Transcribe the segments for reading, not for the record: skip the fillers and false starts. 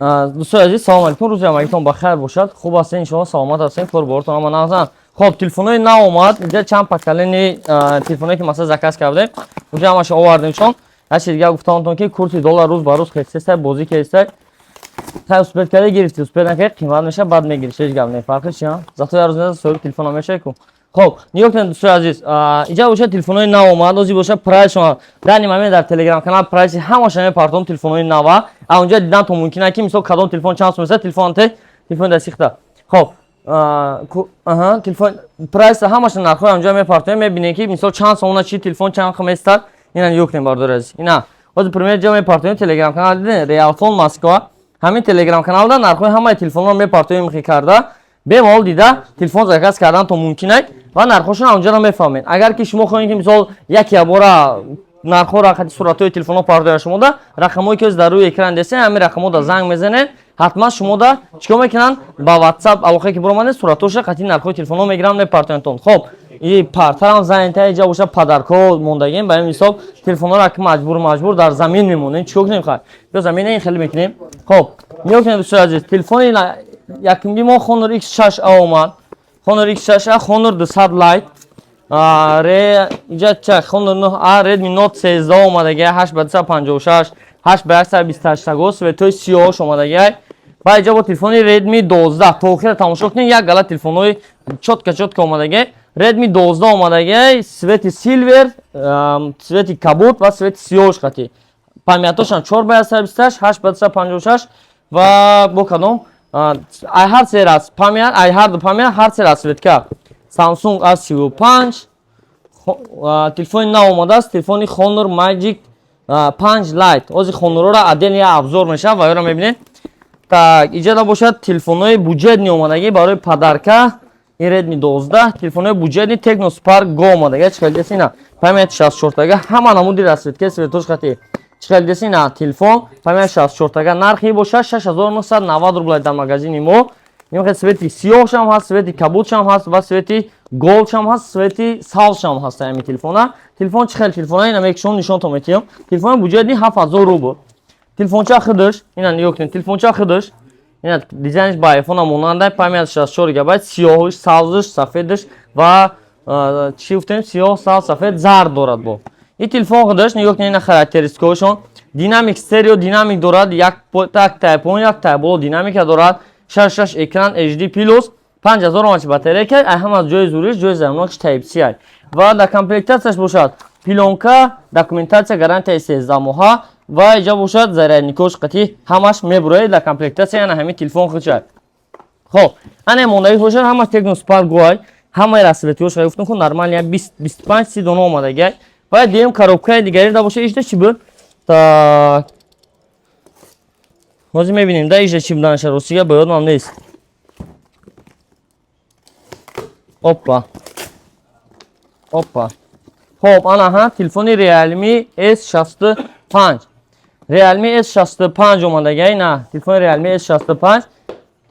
Дӯстои азиз, салом алейкум, рӯзи ҳамагитон ба хайр бошад. Хуб ҳастен, иншоалло, саломат ҳастен, кор боротон ҳама нағзан. Хоб, телефонҳои нав омад. Инҷа чанд поколение телефонҳое, ки масалан, заказ кардем, уҷа ҳамаша овардем. Чон як чиз дигар гуфтаонтон, ки курси доллар рӯз ба рӯз хестестай, бозӣ кестай. Хай, успеть карда гирифти, успеть накарди, қимат меша, баъд мегириш, ҳеҷ гап не. Фарқи чи, зато як рӯз неза соҳиби телефон мешавӣ ку. Хоб, нигоҳ кунед, дӯстои азиз, инҷа боша телефонҳои нав омад. Ози боша прайсшон дар нимаме дар Телеграм канал прайси ҳамаша мепартом телефонҳои нава. А унҷа дидан то мумкин ки, мисол, кадом телефон чанд сум месад. Телефон те, телефони дастихта. Хоб, телефон прайса, ҳамаша нархҳои онҷа мепартоем, мебинем, ки, мисол, чанд сомона чи телефон чанд месад. Ина нигоҳ кунем, бардори азиз, ина ҳозир пример ҷо мепартоем. Телеграм канал дидем, Реалфон Москва, ҳамин Телеграм каналда нархҳои ҳамаи телефонҳоро мепартоем, хи карда бемалол дида телефон заказ кардан то мумкин ак ва нархҳошон онҷаро мефаҳмед. Агар ки шумо хоҳед, ки, мисол, яке бора нархҳоро хати суратҳои телефонҳо пардоя, шумода рақамҳое, ки дар рӯи экран десен, ҳамин рақамҳода занг мезанед, ҳатман шумода чикор мекунанд? Ба WhatsApp алоқае ки биромадед, суратҳоша қати нархҳои телефонҳо мегиранд, мепартояндтон. Хоб, и партарам занта иҷа боша, подаркҳо мондагем. Ба ин мисол телефонҳоро ки маҷбур дар замин мемонем, чикор кунем? Хай, ё замина ин хеле мекунем. Хоб, нигоҳ кунед, дӯстои азиз, телефони якумги мо Honor X6a омад. Honor X6a, Honor 200 Lite, ре иҷа ча Honor 9a, Redmi Note 13 омадагия, 8 ба 256, 8 ба 128 таго, цветои сиёҳш омадагия. Ва иҷа бо телефони Redmi 12. То охира тамошо кунед, як гала телефонҳои чётко чётко омадагия. Redmi 12 омадагия, цвети silver, цвети кабуд ва цвети сиёҳш қати. Памятошам 4 ба 128, 8 ба 256 ва бо кадом ай ҳар се раз память, ай ҳар ду память, ҳар се расцветка. Samsung A35 телефони нав омадааст, телефони Honor Magic 5 Lite. Ҳозир Honor-ро отдельно як обзор мешавад ва ёро мебинед. Так, иҷада бошад телефонҳои бюджетный омадагӣ барои подарка. Ин Redmi 12, телефонҳои бюджетный Tecno Spark Go омадагӣ. Чӣ хел десина? Память 64-тага, ҳама намуди расцветка, цветош хати. Чӣ хел десина телефон, память 64-тага, нархи бошад 6990 рубля дар магазини мо. Ин хел цвети сиёҳшам ҳаст, цвети кабудшам ҳаст ва цвети голдшам ҳаст, цвети сабзшам ҳаст ҳамин телефона. Телефон чӣ хел телефона? Ина мекушон, нишонтон метиҳам. Телефони бюджетный 7000 рубл. Телефонча худаш, ина нигоҳ кунед, телефонча худаш, ина дизайнш ба айфона монанда, память 64 гигабайт, сиёҳш, сабзш, сафедш ва чӣ гуфтем, сиёҳ, сабз, сафед, зард дорад. Бо ин телефон худаш нигоҳ кунед, ина характеристикаҳошон: динамик, стерео динамик дорад, як тай поин, як тай боло динамика дорад, 6,6 экран, HD плюс, 5000 мАч батарейка. Ай ҳама ҷои зуриш, ҷои зармнокиш Type C ай. Ва дар комплектатсияш бошад плёнка, документатсия, гарантияи 13 моҳа ва иҷа бошад зарядникош қатӣ, ҳамаш мебурояд дар комплектатсия. Яна ҳамин телефон худшай. Хоб, ана мондагӣ бошад ҳамаш Tecno Spark Go ай, ҳамаи расцветкиҳош гуфтам ку, нормально 20, 25, 30 дона омадагиай. Ва дуюм коробкаи дигари да бошад, ишда чӣ буд? Так, ҳозир мебинем да ишда чӣ буданаша, ростига ба ёдмам нест. Опа, опа. Хоб, ана ҳа, телефони Realme S65, Realme S65 омадагиай. На, телефони Realme S65,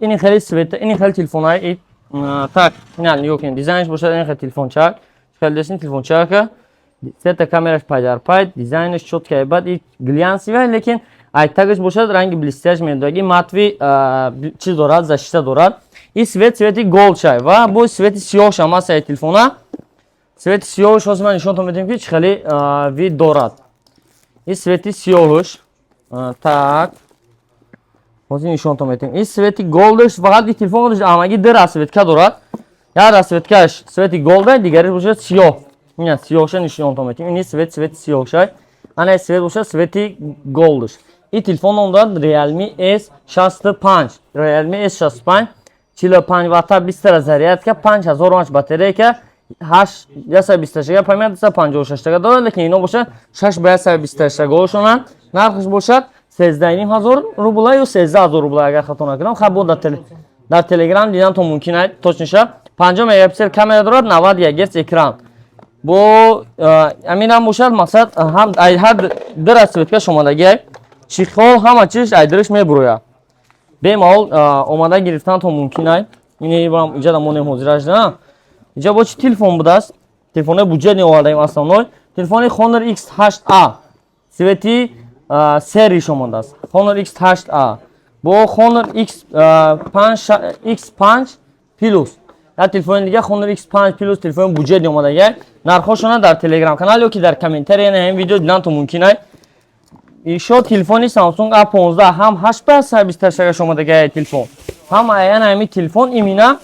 ини хеле цвета, ини хеле телефонай. Так, ина нигоҳ кунед, дизайнш бошад ини хеле телефончак. Хеле десин телефончака, сета камераш пайдарпай, дизайнш чёткая. Баъд и глянцевый, лекин айтагаш бошад ранги блестящ медодаги, матовый чиз дорад, защита дорад. И цвет, цвети gold шай ва бо цвети сиёҳшам ҳаст ай телефона. Цвети сиёҳш ҳозир ман нишонтон медиҳам, ки чӣ хеле вид дорад и цвети сиёҳш. Так, ҳозир нишонтон медиҳем и цвети голдш. Фақат и телефон амагӣ ду расцветка дорад: як расцветкаш цвети голда, дигариш бошад сиёҳ. Ина сиёҳша нишонтон медиҳем, ини цвет, цвети сиёҳшай. Ана цвет бошад цвети голдш. И телефон ном дорад Realme S65, Realme S65, 45 ватта быстрая зарядка, 5000 мАч батарейка, 8 128 память, 256 тага дорад, лекин ино бошад 6 ба 128 тагошонанд. Нархш бошад 13,5 ҳазор рубла ё 13 000 рубла, агар хато накунам. Хаб, бо дар Телеграм дидан то мумкин аст точныша. 50 мегапиксел камера дорад, 91 герц экран. Бо аминам бошад, мақсад, ҳам ҳар ду расцветкаш омадагиай, чехол, ҳама чиз айдириш мебурояд, бемалол омада гирифтан то мумкин ай. Ини иҷа монем ҳозираш. Иҷа бо чӣ телефон будааст? Телефонои бюджетный овардаем основной. Телефони Honor X8a, цвети серыйш омадааст. Honor X8A, бо Honor X5, X5 Plus. Як телефони дига, Honor X5 Plus, телефони бюджетный омадага. Нархошона дар Telegram канал ё ки дар комментария ҳамин видео дидан мумкин ай. Ишо телефони Samsung A15 ҳам 8 ба 128 омадага телефон. Ҳам аян ҳамин телефон, именно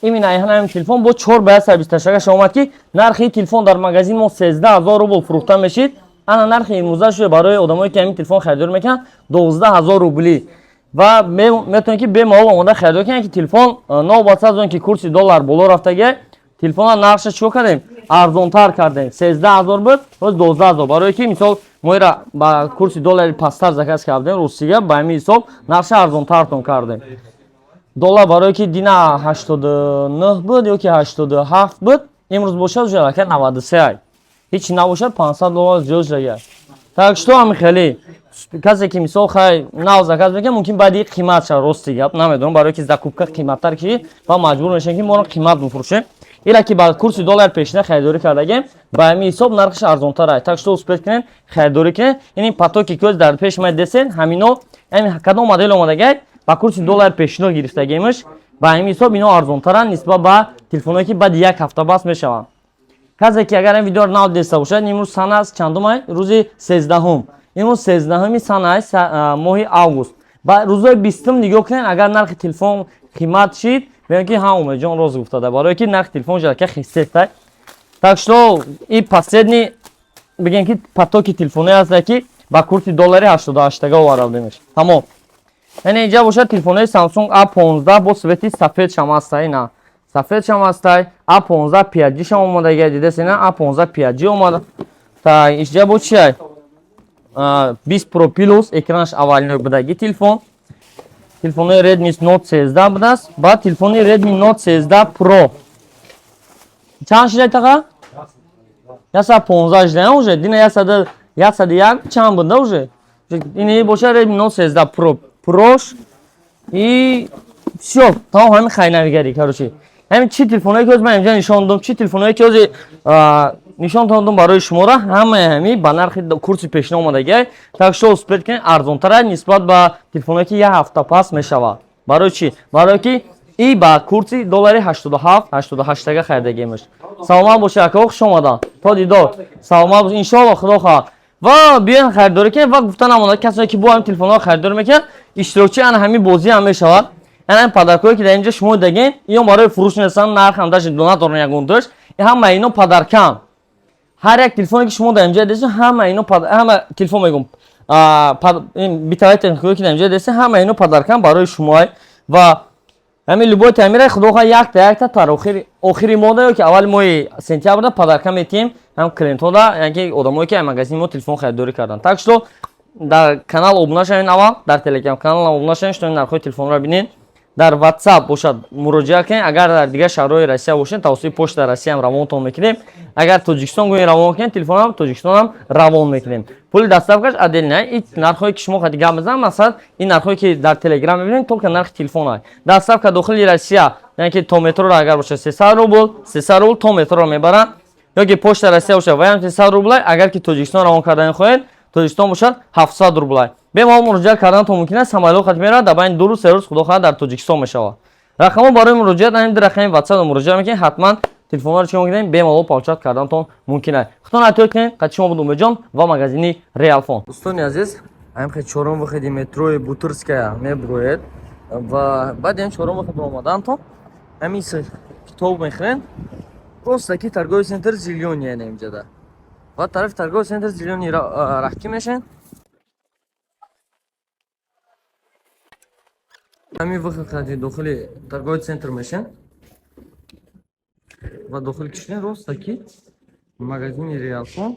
аян ҳамин телефон бо 4 ба 128 омад, ки нархи телефон дар магазин мо 13 000 рубл фурӯхта мешид. Ана нархи имрӯза шуда барои одамое, ки ҳамин телефон харидорӣ мекунанд, 12 000 рубли. Ва метавонед, ки бемалол омода харидорӣ кунед, ки телефон новобаста аз он ки курси доллар боло рафтага, телефона нархша чико кардем? Арзонтар кардем. 13 000 буд, ҳоз 12 000, барое ки мисол моира ба курси доллари пасттар заказ кардем русига, ба ҳамин ҳисоб нархша арзонтартон кардем. Доллар барое ки дина 89 буд ё ки 87 буд, имрӯз бошад уже аллакай 93 ай. Ҳечи набошад, 500 доллар зиёд шудага. Так что ҳами хеле касе, ки мисол хай нав заказ мекунад, мумкин баъди қимат шавад. Рости гап, намедонам, барое ки закупка қиматтар ки ва маҷбур мешавем, ки моро қимат мефурӯшем. Ила ки ба курси доллар пешина харидорӣ кардагем, ба ҳамин ҳисоб нархаш арзонтар ай. Так что успеть кунед, харидорӣ кунед. Ин потоки ки дар пеш ма десен, ҳамино кадом модел омадагай, ба курси доллар пешино гирифтагемш, ба ҳамин ҳисоб ино арзонтаранд нисбат ба телефоное, ки баъди як ҳафта бас мешаванд. Касе ки агар ин видеоро нав диста бошад, имрӯз сана аст чандум? Рӯзи 13-ум. Имрӯз 13-уми сана, моҳи август. Ба рӯзои 20-ум нигоҳ кунед, агар нархи телефон қимат шид, мегӯям, ки ҳа, Умедҷон рост гуфтада, барое ки нархи телефон жалака хисеста. Так что и последний, бигем, ки потоки телефоне ҳаста, ки ба курси доллари 88-тага овардемеш. Тамом. Яъне инҷа бошад телефонои Samsung A15 бо цвети сафед шам ҳаста, ина сафед шам ҳастай, A15 5G шам омадага, дидест, ина A15 5G омада. Так, инҷа бо чи ай? 20 Pro Plus, экранаш аввалино будаги телефон. Телефонои Redmi Note 13 будааст, баъд телефони Redmi Note 13 Pro. Чанд шидай, тақа? 115 шидай уже, дина 100 101 чанд буда уже. Ини боша Redmi Note 13 Pro. Прош и всё, тамом, ҳамин хайнавигари, короче. Ҳамин чи телефоное, ки ман инҷа нишон додам, чи телефоное, ки ҳозир нишон додам барои шуморо, ҳамаи ҳами ба нархи курси пешина омадагиай. Так что успеть кунед, арзонтар нисбат ба телефоное, ки як ҳафта пас мешавад. Барои чӣ? Барое ки и ба курси доллари 87, 88-тага харидагиемаш. Саломат бошед, акаҳо, хуш омаданд. То дидор. Саломат бошед, иншоалло, худо хоҳад. Ва биёен, харидорӣ кунед. Ва гуфта намонад, касое, ки бо ҳамин телефонҳо харидорӣ мекунанд, иштирокчи ана ҳамин бозӣ ҳам мешавад. Яъне ҳамин подаркое, ки дар инҷо шумо дагем, иён барои фурӯш нестанд, нарх ҳам даже надоранд ягон дошт. Ҳама ино подаркам. Ҳар як телефоне, ки шумо дар инҷо дестед, ҳама ино, ҳама телефон мегум, бытовая техникое, ки дар инҷо дестед, ҳама ино подаркам барои шумоай. Ва ҳамин любой таъмира, худо хоҳад, якта якта тар охири моҳда ё ки аввали моҳи сентябрда подарка метиҳем ҳам клиентҳода, яъне ки одамое, ки магазини мо телефон харидорӣ карданд. Так что дар канал обуна шавед аввал, дар Телеграм канал обуна шавед, что нархҳои телефонро бинед. Дар WhatsApp бошад, муроҷиат кунед. Агар дар дигар шаҳрҳои Россия бошед, тавассути Почта Россияам равонтон мекунем. Агар Тоҷикистон гӯед равон кунед, телефонам Тоҷикистонам равон мекунем. Пули доставкаш отдельно. И нархҳое, ки шумо хади гап мезанам, масалан, ин нархҳое, ки дар Телеграм мебинед, только нархи телефон. Доставка дохили Россия, яъне ки то метроро агар бошад, 300 рубл, 300 рубл то метроро мебаранд. Ё ки Почта Россия бошад, ваям 300 рублай. Агар ки Тоҷикистон равон кардани хоҳед, Тоҷикистон бошад, 700 рублай. Бемалол муроҷиат карданатон мумкин аст. Самолёт хат меравад, дар байни 2 рӯз, 3 рӯз, худо хоҳад, дар Тоҷикистон мешавад. Рақамҳо барои муроҷиат, ҳамин ду рақами WhatsApp муроҷиат мекунед, ҳатман телефонҳоро чӣ мекунед, бемалол получать карданатон мумкин аст. Худтон эҳтиёт кунед. Қати шумо буд Умедҷон ва магазини Реалфон. Дӯстони азиз, ҳамин хел чорум выходи метрои Бутырская мебуроед ва баъди ҳам чорум выход омадаантон, ҳамин китоб мехӯред, просто ки торговый центр «Зелёный», яъне инҷада ва тарафи торговый центр «Зелёный» раҳкӣ мешавед. Ҳамин выход қади дохили торговый центр мешавед ва дохили кишвар роста ки магазини Реалфон.